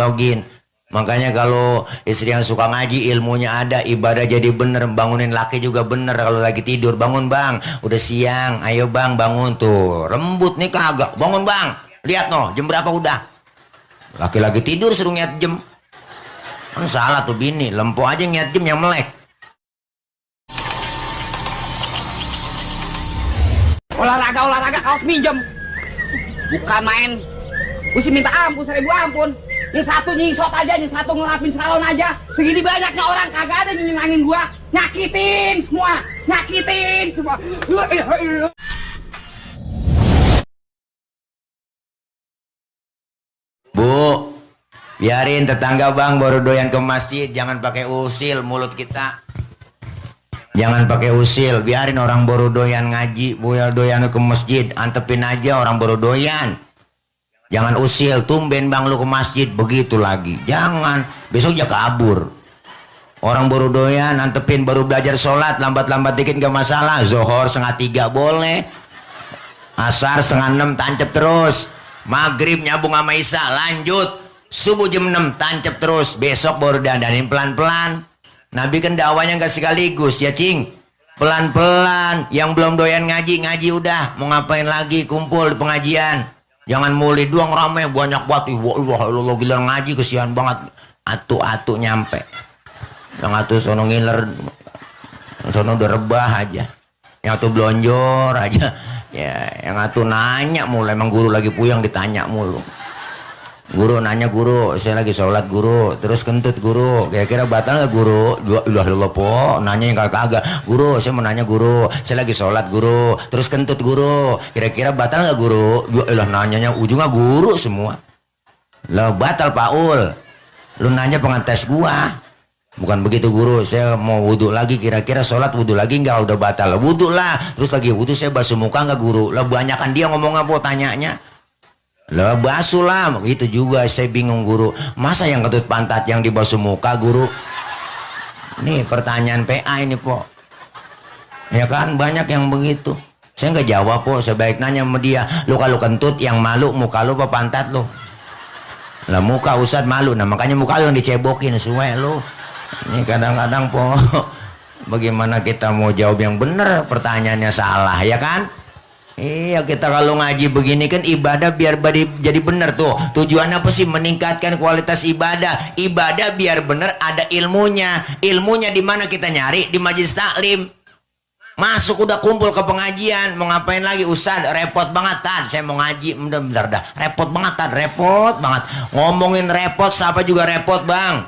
dimotogin. Makanya kalau istri yang suka ngaji, ilmunya ada, ibadah jadi bener. Bangunin laki juga bener. Kalau lagi tidur, bangun bang, udah siang, ayo bang bangun. Tuh rembut nih kagak, bangun bang, lihat no jam berapa udah. Laki lagi tidur suruh ngiat jam, kan salah tuh bini. Lempo aja ngiat jam yang melek. Olahraga kaos minjem, bukan main. Gue sih minta ampun, 1000 ampun. Ini satu nyisot aja, ini satu ngelapin salon aja. Segini banyaknya orang kagak ada nyenangin gua. Nyakitin semua. Bu, biarin tetangga bang baru doyan ke masjid, jangan pakai usil mulut kita. Jangan pakai usil, biarin orang baru doyan ngaji, doyan ke masjid, antepin aja orang baru doyan. Jangan usil, tumben bang lu ke masjid, begitu lagi. Jangan, besok ya kabur. Orang baru doyan, antepin, baru belajar sholat, lambat-lambat dikit gak masalah. Zohor 2:30 boleh. Asar 5:30 tancep terus. Maghrib nyambung sama Isya, lanjut. Subuh jam 6 tancep terus. Besok baru dandanin pelan-pelan. Nabi kan dakwanya gak sekaligus ya cing. Pelan-pelan. Yang belum doyan ngaji udah. Mau ngapain lagi, kumpul di pengajian. Jangan mulai doang rame banyak banget. Wah lo gila ngaji kesian banget. Atu-atu nyampe. Yang atu sono ngiler, sono udah rebah aja. Yang atu blonjor aja. Ya, yang atu nanya mulu. Emang guru lagi puyeng ditanya mulu. Guru nanya, guru saya lagi sholat guru, terus kentut guru, kira-kira batal nggak guru? Udah po, nanya yang kagak. Guru saya mau nanya guru, saya lagi sholat guru, terus kentut guru, kira-kira batal nggak guru? Udah nanyanya ujungnya guru semua. Lah batal Paul, lu nanya pengetes gua. Bukan begitu guru, saya mau wudhu lagi, kira-kira sholat wudhu lagi nggak? Udah batal, wudhu lah. Terus lagi wudhu saya basuh muka nggak guru? Lah banyakan dia ngomong apa tanyanya? Lah basuh lah, itu juga saya bingung guru. Masa yang ketut pantat yang dibasuh muka guru? Nih pertanyaan PA ini po. Ya kan banyak yang begitu. Saya nggak jawab po, saya baik nanya sama dia. Lu kalau kentut yang malu muka lu apa pantat lu? Lah muka Ustad malu, nah makanya muka lu yang dicebokin suwe lu. Ini kadang-kadang po, bagaimana kita mau jawab yang bener, pertanyaannya salah ya kan? Iya, kita kalau ngaji begini kan ibadah biar jadi bener tuh. Tujuannya apa sih? Meningkatkan kualitas ibadah. Ibadah biar bener ada ilmunya. Ilmunya di mana kita nyari? Di majelis taklim. Masuk udah kumpul ke pengajian, mau ngapain lagi? Ustaz, repot banget Tad, saya mau ngaji. Bentar dah. Repot banget Tad, repot banget. Ngomongin repot, siapa juga repot bang.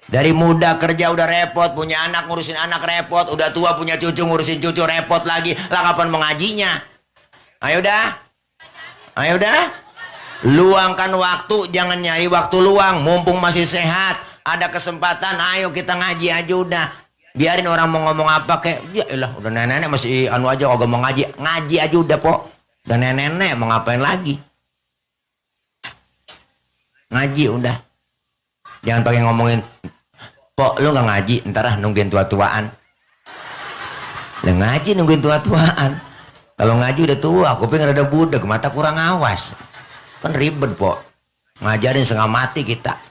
Dari muda kerja udah repot, punya anak ngurusin anak repot, udah tua punya cucu ngurusin cucu repot lagi. Lah kapan mengajinya? Ayo dah, luangkan waktu, jangan nyari waktu luang, mumpung masih sehat, ada kesempatan, ayo kita ngaji aja udah. Biarin orang mau ngomong apa kek, ya elah, udah nenek-nenek masih anu aja kagak mau ngaji aja udah po. Udah nenek-nenek mau ngapain lagi? Ngaji udah. Jangan pakai ngomongin, po lu nggak ngaji, ntar ah nungguin tua-tuaan. Lah ngaji nungguin tua-tuaan. Kalau ngaji udah tua, kuping rada budek, mata kurang awas. Kan ribet, po. Ngajarin setengah mati kita.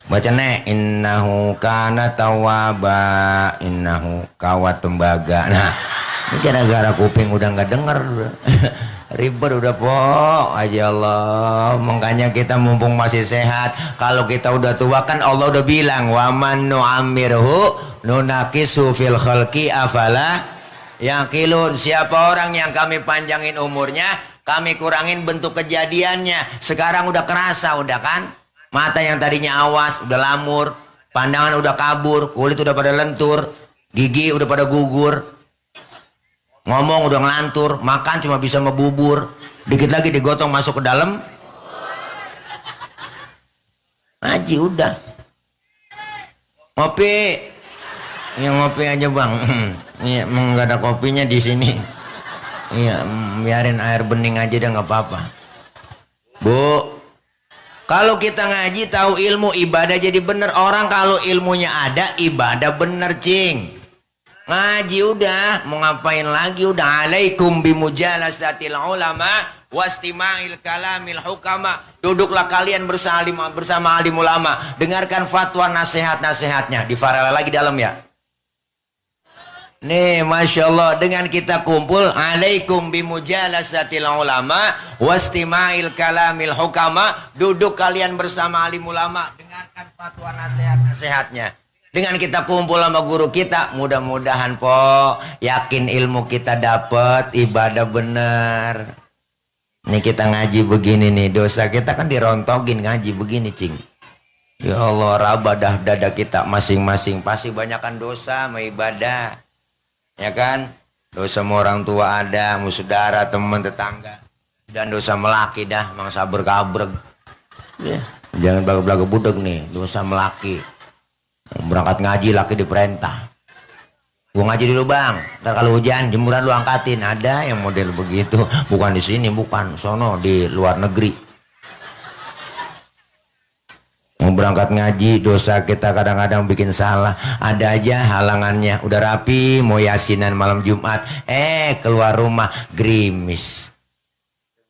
Baca nek, innahu kana tawaba, innahu kawat tembaga. Nah, ini gara-gara kuping udah nggak denger. Ribet udah, po. Aja Allah. Makanya kita mumpung masih sehat. Kalau kita udah tua kan Allah udah bilang, waman nu'amirhu nunakisu fil khalqi afala yaqilun. Siapa orang yang kami panjangin umurnya, kami kurangin bentuk kejadiannya. Sekarang udah kerasa udah kan? Mata yang tadinya awas udah lamur, pandangan udah kabur, kulit udah pada lentur, gigi udah pada gugur, ngomong udah ngelantur, makan cuma bisa membubur, dikit lagi digotong masuk ke dalam. Ngaji udah. Ngopi. Ya ngopi aja bang. Iya, nggak ada kopinya di sini. Iya, biarin air bening aja deh nggak apa-apa. Bu, kalau kita ngaji tahu ilmu ibadah jadi bener. Orang kalau ilmunya ada ibadah bener cing. Ngaji udah, mau ngapain lagi udah. Alaikum bimujalasatil ulama wastima'il kalamil hukama. Duduklah kalian bersama alim ulama, dengarkan fatwa nasihat-nasihatnya. Difarala lagi dalam ya. Nih, Masya Allah, dengan kita kumpul, alaikum bimujalasatil ulama wastima'il kalamil hukama. Duduk kalian bersama alim ulama, dengarkan fatwa nasihat-nasihatnya. Dengan kita kumpul sama guru kita, mudah-mudahan po yakin ilmu kita dapat, ibadah bener. Nih kita ngaji begini nih, dosa kita kan dirontogin ngaji begini, cing. Ya Allah, rabadah dada kita masing-masing, pasti banyakkan dosa sama ibadah. Ya kan, dosa sama orang tua ada, sama saudara, teman, tetangga, dan dosa melaki dah, mang sabar kabreg. Ya. Jangan belaga-belaga budeg nih, dosa melaki. Berangkat ngaji laki diperintah. Gua ngaji dulu bang, ntar kalau hujan jemuran lu angkatin. Ada yang model begitu, bukan di sini, bukan sono di luar negeri. Mau berangkat ngaji, dosa kita kadang-kadang bikin salah. Ada aja halangannya. Udah rapi, mau yasinan malam Jumat. Keluar rumah, gerimis.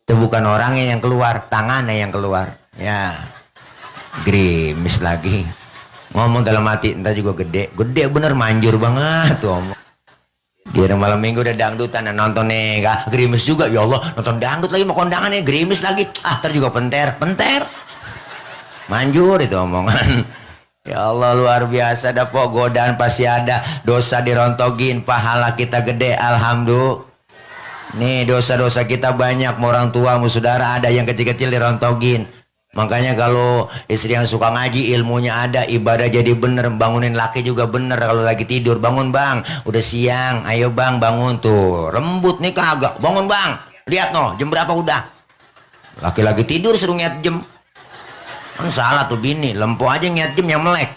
Itu bukan orangnya yang keluar, tangannya yang keluar. Ya, gerimis lagi. Ngomong dalam hati, entah juga gede. Gede bener, manjur banget tuh omong. Dia malam minggu udah dangdutan, nonton nih, gerimis juga. Ya Allah, nonton dangdut lagi, mau kondangan nih, gerimis lagi. Ntar juga penter. Manjur itu omongan. Ya Allah, luar biasa dah po, godaan pasti ada, dosa dirontogin, pahala kita gede, alhamdulillah. Nih dosa-dosa kita banyak, mau orang tua, mau saudara ada yang kecil-kecil dirontogin. Makanya kalau istri yang suka ngaji, ilmunya ada, ibadah jadi bener, bangunin laki juga bener. Kalau lagi tidur, bangun bang, udah siang, ayo bang bangun tuh, lembut nih kagak, bangun bang, lihat noh jam berapa udah. Laki lagi tidur suruh ngeliat jam. Kan salah tuh bini, lempo aja ngeliat jam yang melek.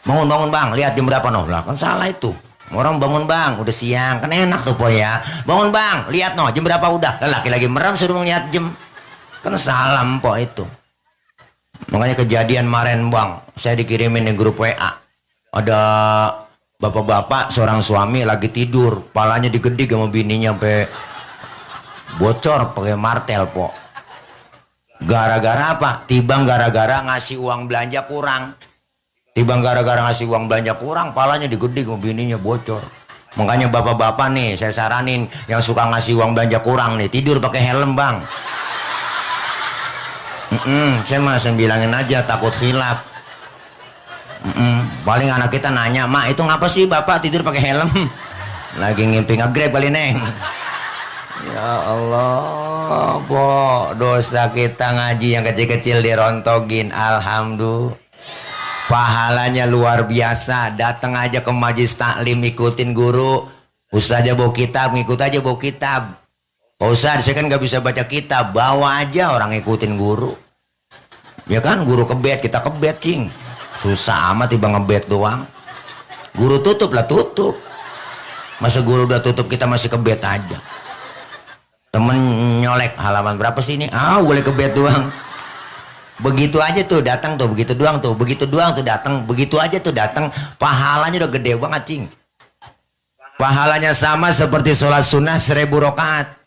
Bangun bang, lihat jam berapa noh. Lah kan salah itu. Orang bangun bang, udah siang, kan enak tuh po ya. Bangun bang, lihat noh jam berapa udah. Lah laki lagi merem suruh ngeliat jam. Kan salah po itu. Makanya kejadian kemarin bang, saya dikirimin di grup WA. Ada bapak-bapak seorang suami lagi tidur, palanya digedik sama bininya sampai bocor pakai martel po. Gara-gara apa? Tibang gara-gara ngasih uang belanja kurang. Palanya digedik sama bininya bocor. Makanya bapak-bapak nih, saya saranin yang suka ngasih uang belanja kurang nih, tidur pakai helm bang. Saya masih bilangin aja, takut khilaf. Paling anak kita nanya, mak itu ngapa sih bapak tidur pakai helm? Lagi ngimpi nge-grab kali neng. Ya Allah, po, dosa kita ngaji yang kecil-kecil dirontogin, alhamdulillah. Pahalanya luar biasa. Datang aja ke majelis taklim, ikutin guru. Ustaz aja bawa kitab, ngikut aja bawa kitab. Pak Ustaz, saya kan nggak bisa baca kitab, bawa aja orang ikutin guru. Ya kan, guru kebet, kita kebet cing. Susah amat tiba ngebet doang. Guru tutup lah tutup. Masa guru udah tutup kita masih kebet aja. Temen nyolek halaman berapa sih ini? Boleh kebet doang. Begitu aja tuh datang tuh, begitu doang tuh datang, begitu aja tuh datang. Pahalanya udah gede banget cing. Pahalanya sama seperti sholat sunnah 1000 rakaat.